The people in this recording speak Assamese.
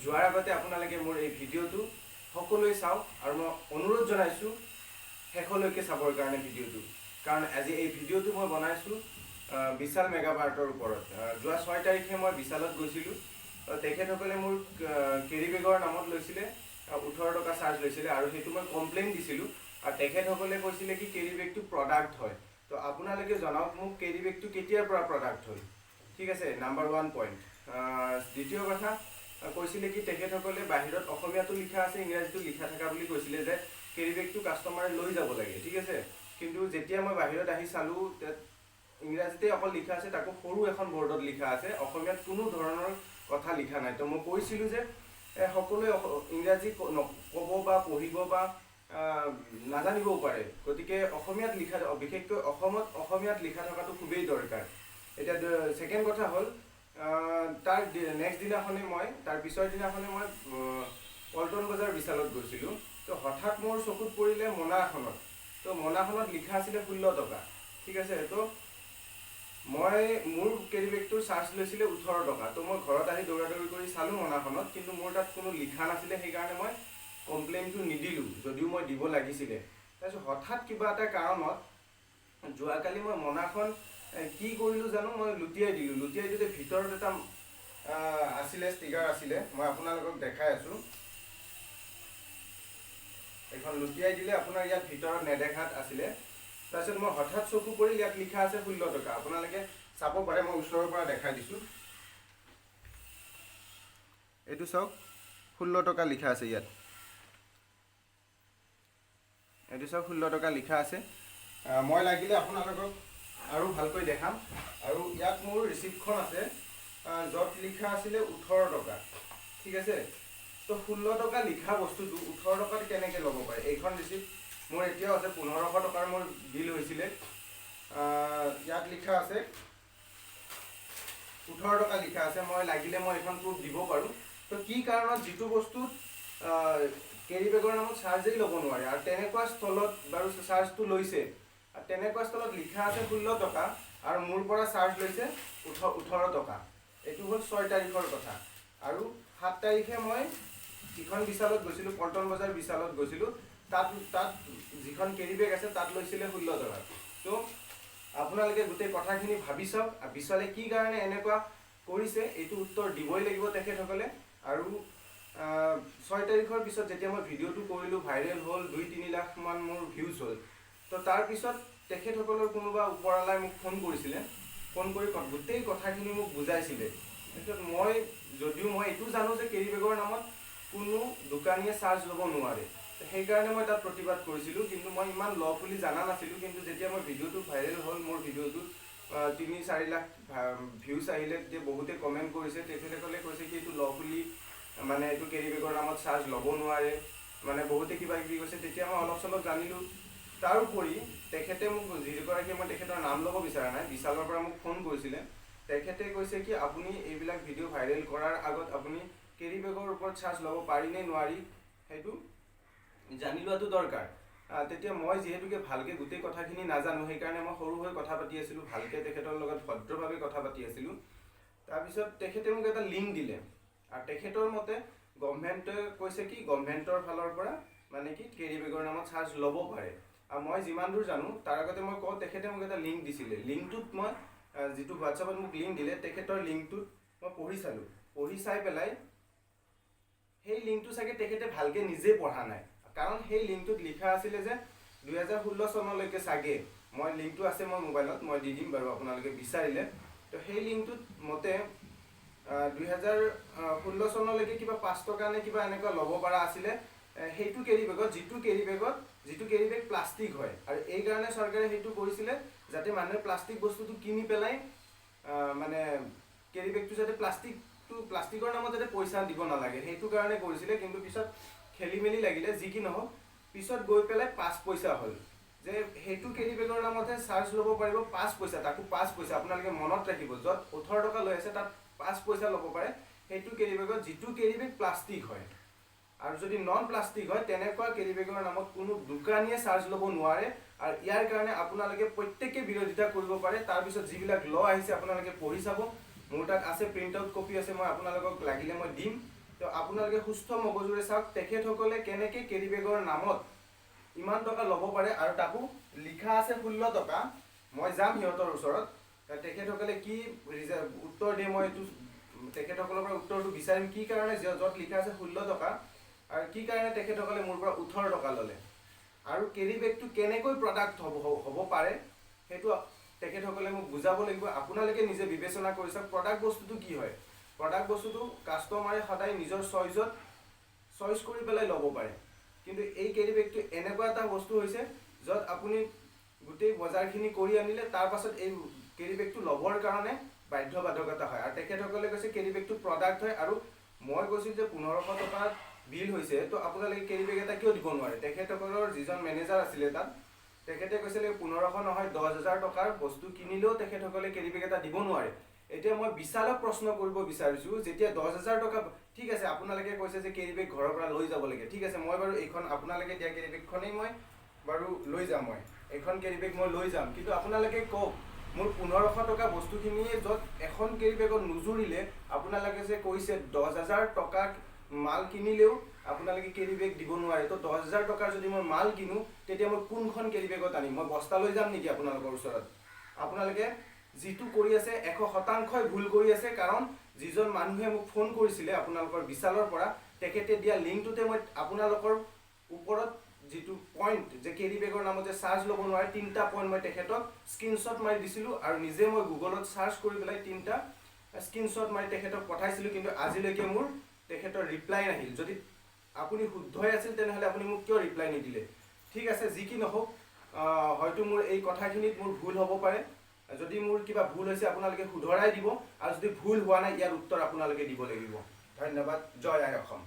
যোৱাৰ আগতে আপোনালোকে মোৰ এই ভিডিঅ'টো সকলোৱে চাওক আৰু মই অনুৰোধ জনাইছোঁ শেষলৈকে চাবৰ কাৰণে ভিডিঅ'টো, কাৰণ আজি এই ভিডিঅ'টো মই বনাইছোঁ বিশাল মেগামাৰ্টৰ ওপৰত। যোৱা 6 তাৰিখে মই বিশালত গৈছিলোঁ। তেখেতসকলে মোৰ কেৰি বেগৰ নামত লৈছিলে 18 টকা চাৰ্জ লৈছিলে আৰু সেইটো মই কমপ্লেইন দিছিলোঁ আৰু তেখেতসকলে কৈছিলে কি কেৰি বেগটো প্ৰডাক্ট হয়। তো আপোনালোকে জনাওক মোক, কেৰি বেগটো কেতিয়াৰ পৰা প্ৰডাক্ট হ'ল? ঠিক আছে, নাম্বাৰ 1 পইণ্ট। দ্বিতীয় কথা কৈছিলে কি তেখেতসকলে বাহিৰত অসমীয়াটো লিখা আছে, ইংৰাজীটো লিখা থকা বুলি কৈছিলে যে কেৰি বেগটো কাষ্টমাৰে লৈ যাব লাগে। ঠিক আছে, কিন্তু যেতিয়া মই বাহিৰত আহি চালোঁ, তাত ইংৰাজীতে অকল লিখা আছে, তাকো সৰু এখন বৰ্ডত লিখা আছে, অসমীয়াত কোনো ধৰণৰ কথা লিখা নাই। তো মই কৈছিলোঁ যে সকলোৱে ইংৰাজী ক'ব বা পঢ়িব বা নাজানিবও পাৰে, গতিকে অসমীয়াত লিখা, বিশেষকৈ অসমত অসমীয়াত লিখা থকাটো খুবেই দৰকাৰ। এতিয়া ছেকেণ্ড কথা হ'ল, তাৰ নেক্সট দিনাখনে মই, তাৰ পিছৰ দিনাখনে মই পল্টন বজাৰ বিশালত গৈছিলোঁ। তো হঠাৎ মোৰ চকুত পৰিলে মোনা এখনত, তো মোনাখনত লিখা আছিলে 16 টকা। ঠিক আছে, তো মই মোৰ কেৰি বেগটোৰ চাৰ্জ লৈছিলে 18 টকা। তো মই ঘৰত আহি দৌৰা দৌৰি কৰি চালোঁ মোনাখনত, কিন্তু মোৰ তাত কোনো লিখা নাছিলে, সেইকাৰণে মই কমপ্লেইনটো নিদিলোঁ, যদিও মই দিব লাগিছিলে। তাৰপিছত হঠাৎ কিবা এটা কাৰণত যোৱাকালি মই মোনাখন কি কৰিলোঁ জানো, মই লুটিয়াই দিলোঁ। লুটিয়াই দিওঁতে ভিতৰত এটা আছিলে, ষ্টিকাৰ আছিলে, মই আপোনালোকক দেখাই আছোঁ। এইখন লুটিয়াই দিলে আপোনাৰ ইয়াত ভিতৰত নেদেখাত আছিলে। তাৰপিছত মই হঠাৎ চকু পৰিল, ইয়াত লিখা আছে 16 টকা। আপোনালোকে চাব পাৰে, মই ওচৰৰ পৰা দেখাই দিছোঁ। এইটো চাওক, 16 টকা লিখা আছে ইয়াত। এইটো চাওক, 16 টকা লিখা আছে। মই লাগিলে আপোনালোকক আৰু ভালকৈ দেখাম। আৰু ইয়াত মোৰ ৰিচিপ্টখন আছে, য'ত লিখা আছিলে 18 টকা। ঠিক আছে, তো 16 টকা লিখা বস্তুটো 18 টকাত কেনেকৈ ল'ব পাৰে? এইখন ৰিচিপ্ট মোৰ এতিয়াও আছে। 1500 টকাৰ মোৰ বিল হৈছিলে। ইয়াত লিখা আছে 18 টকা লিখা আছে। মই লাগিলে মই এইখন প্ৰুফ দিব পাৰোঁ। তো কি কাৰণত যিটো বস্তুত কেৰি বেগৰ নামত চাৰ্জেই ল'ব নোৱাৰে আৰু তেনেকুৱা স্থলত বাৰু চাৰ্জটো লৈছে, আৰু তেনেকুৱা স্থলত লিখা আছে 16 টকা আৰু মোৰ পৰা চাৰ্জ লৈছে 18 টকা। এইটো হ'ল 6 তাৰিখৰ কথা। আৰু 7 তাৰিখে মই যিখন বিশালত গৈছিলোঁ, পল্টন বজাৰ বিশালত গৈছিলোঁ, তাত যিখন কেৰি বেগ আছে তাত লৈছিলে 16 টকা। তো আপোনালোকে গোটেই কথাখিনি ভাবি চাওক, আৰু বিশালে কি কাৰণে এনেকুৱা কৰিছে এইটো উত্তৰ দিবই লাগিব তেখেতসকলে। আৰু 6 তাৰিখৰ পিছত যেতিয়া মই ভিডিঅ'টো কৰিলোঁ, ভাইৰেল হ'ল, 2-3 লাখমান মোৰ ভিউজ হ'ল। তো তাৰপিছত তেখেতসকলৰ কোনোবা ওপৰৱালাই মোক ফোন কৰিছিলে, ফোন কৰি গোটেই কথাখিনি মোক বুজাইছিলে। তাৰপিছত মই যদিও মই এইটো জানো যে কেৰি বেগৰ নামত কোনো দোকানীয়ে চাৰ্জ ল'ব নোৱাৰে, সেইকাৰণে মই তাত প্ৰতিবাদ কৰিছিলোঁ, কিন্তু মই ইমান লফুলি জানা নাছিলোঁ। কিন্তু যেতিয়া মই ভিডিঅ'টো ভাইৰেল হ'ল, মোৰ ভিডিঅ'টোত 3-4 লাখ ভিউজ আহিলে, তেতিয়া বহুতে কমেণ্ট কৰিছে। তেখেতসকলে কৈছে কি এইটো লফুলি, মানে এইটো কেৰি বেগৰ নামত চাৰ্জ ল'ব নোৱাৰে, মানে বহুতে কিবা কিবি কৈছে। তেতিয়া মই অলপ চলপ জানিলোঁ। তাৰোপৰি তেখেতে মোক, যিগৰাকী, মই তেখেতৰ নাম ল'ব বিচৰা নাই, বিশালৰ পৰা মোক ফোন কৰিছিলে, তেখেতে কৈছে কি আপুনি এইবিলাক ভিডিঅ' ভাইৰেল কৰাৰ আগত আপুনি কেৰি বেগৰ ওপৰত চাৰ্জ ল'ব পাৰি নে নোৱাৰি সেইটো জানি লোৱাটো দৰকাৰ। তেতিয়া মই যিহেতুকে ভালকৈ গোটেই কথাখিনি নাজানো, সেইকাৰণে মই সৰু হৈ কথা পাতি আছিলোঁ, ভালকৈ তেখেতৰ লগত ভদ্ৰভাৱে কথা পাতি আছিলোঁ। তাৰপিছত তেখেতে মোক এটা লিংক দিলে আৰু তেখেতৰ মতে গভমেণ্টে কৈছে কি গভমেণ্টৰ ফালৰ পৰা মানে কি কেৰি বেগৰ নামত চাৰ্জ ল'ব পাৰে। আৰু মই যিমান দূৰ জানো, তাৰ আগতে মই কওঁ, তেখেতে মোক এটা লিংক দিছিলে। লিংকটোত মই যিটো হোৱাটছএপত মোক লিংক দিলে, তেখেতৰ লিংকটোত মই পঢ়ি চালোঁ। পঢ়ি চাই পেলাই সেই লিংকটো চাগে তেখেতে ভালকৈ নিজে পঢ়া নাই, কাৰণ সেই লিংকটোত লিখা আছিলে যে 2016 চনলৈকে চাগে, মই লিংকটো আছে মোৰ মোবাইলত, মই দি দিম বাৰু আপোনালোকে বিচাৰিলে। তো সেই লিংকটোত মতে 2016 চনলৈকে কিবা 5 টকা নে কিবা এনেকুৱা ল'ব পৰা আছিলে সেইটো কেৰি বেগত, যিটো কেৰি বেগ প্লাষ্টিক হয়। আৰু এই কাৰণে চৰকাৰে সেইটো কৰিছিলে যাতে মানুহে প্লাষ্টিক বস্তুটো কিনি পেলাই মানে কেৰি বেগটো যাতে প্লাষ্টিকৰ নামত যাতে পইচা দিব নালাগে, সেইটো কাৰণে কৰিছিলে। কিন্তু পিছত খেলি মেলি লাগিলে, যি কি নহওক পিছত গৈ পেলাই 5 পইচা হ'ল, যে সেইটো কেৰি বেগৰ নামতহে চাৰ্জ ল'ব পাৰিব 5 পইচা, তাকো 5 পইচা। আপোনালোকে মনত ৰাখিব, য'ত 18 টকা লৈ আছে তাত 5 পইচা ল'ব পাৰে সেইটো কেৰি বেগত, যিটো কেৰি বেগ প্লাষ্টিক হয়। আৰু যদি নন প্লাষ্টিক হয়, তেনেকুৱা কেৰি বেগৰ নামত কোনো দোকানীয়ে চাৰ্জ ল'ব নোৱাৰে। আৰু ইয়াৰ কাৰণে আপোনালোকে প্ৰত্যেকে বিৰোধিতা কৰিব পাৰে। তাৰপিছত যিবিলাক ল আহিছে আপোনালোকে পঢ়ি চাব, মোৰ তাত আছে, প্ৰিণ্ট আউট কপি আছে, মই আপোনালোকক লাগিলে মই দিম। তো আপোনালোকে সুস্থ মগজুৰে চাওক, তেখেতসকলে কেনেকৈ কেৰি বেগৰ নামত ইমান টকা ল'ব পাৰে আৰু তাকো লিখা আছে 16 টকা। মই যাম সিহঁতৰ ওচৰত, তেখেতসকলে কি উত্তৰ দিয়ে, মই এইটো তেখেতসকলৰ পৰা উত্তৰটো বিচাৰিম, কি কাৰণে য'ত লিখা আছে 16 টকা আৰু কি কাৰণে তেখেতসকলে মোৰ পৰা 18 টকা ল'লে আৰু কেৰি বেগটো কেনেকৈ প্ৰডাক্ট হ'ব পাৰে সেইটো তেখেতসকলে মোক বুজাব লাগিব। আপোনালোকে নিজে বিবেচনা কৰি চাওক প্ৰডাক্ট বস্তুটো কি হয়। প্ৰডাক্ট বস্তুটো কাষ্টমাৰে সদায় নিজৰ চইচত চইচ কৰি পেলাই ল'ব পাৰে, কিন্তু এই কেৰি বেগটো এনেকুৱা এটা বস্তু হৈছে য'ত আপুনি গোটেই বজাৰখিনি কৰি আনিলে তাৰ পাছত এই কেৰি বেগটো ল'বৰ কাৰণে বাধ্যবাধকতা হয়। আৰু তেখেতসকলে কৈছে কেৰি বেগটো প্ৰডাক্ট হয় আৰু মই কৈছোঁ যে 1500 টকাত বিল হৈছে, তো আপোনালোকে কেৰি বেগ এটা কিয় দিব নোৱাৰে? তেখেতসকলৰ যিজন মেনেজাৰ আছিলে তাত, তেখেতে কৈছিলে 1500 নহয় 10,000 টকাৰ বস্তু কিনিলেও তেখেতসকলে কেৰি বেগ এটা দিব নোৱাৰে। এতিয়া মই বিশালক প্ৰশ্ন কৰিব বিচাৰিছোঁ, যেতিয়া 10,000 টকা, ঠিক আছে আপোনালোকে কৈছে যে কেৰি বেগ ঘৰৰ পৰা লৈ যাব লাগে, ঠিক আছে মই বাৰু এইখন আপোনালোকে দিয়া কেৰি বেগখনেই মই বাৰু লৈ যাম, মই এইখন কেৰি বেগ মই লৈ যাম, কিন্তু আপোনালোকে কওক মোৰ 1500 টকা বস্তুখিনিয়ে য'ত এখন কেৰি বেগত নুজুৰিলে, আপোনালোকে যে কৈছে 10,000 টকা মাল কিনিলেও আপোনালোকে কেৰি বেগ দিব নোৱাৰে, তো 10,000 টকাৰ যদি মই মাল কিনো তেতিয়া মই কোনখন কেৰি বেগত আনিম? মই বস্তা লৈ যাম নেকি আপোনালোকৰ ওচৰত? আপোনালোকে যিটো কৰি আছে 100%ই ভুল কৰি আছে, কাৰণ যিজন মানুহে মোক ফোন কৰিছিলে আপোনালোকৰ বিশালৰ পৰা, তেখেতে দিয়া লিংকটোতে মই আপোনালোকৰ ওপৰত যিটো পইণ্ট যে কেৰি বেগৰ নামত যে চাৰ্জ ল'ব নোৱাৰে, 3টা পইণ্ট মই তেখেতক স্ক্ৰীনশ্বট মাৰি দিছিলোঁ আৰু নিজে মই গুগলত চাৰ্চ কৰি পেলাই 3টা স্ক্ৰীনশ্বট মাৰি তেখেতক পঠাইছিলোঁ, কিন্তু আজিলৈকে মোৰ তেখেতৰ ৰিপ্লাই নাহিল। যদি আপুনি শুদ্ধই আছিল তেনেহ'লে আপুনি মোক কিয় ৰিপ্লাই নিদিলে? ঠিক আছে, যি কি নহওক, হয়তো মোৰ এই কথাখিনিত মোৰ ভুল হ'ব পাৰে, যদি মোৰ কিবা ভুল হৈছে আপোনালোকে শুধৰাই দিব, আৰু যদি ভুল হোৱা নাই ইয়াৰ উত্তৰ আপোনালোকে দিব লাগিব। ধন্যবাদ, জয় আই অসম।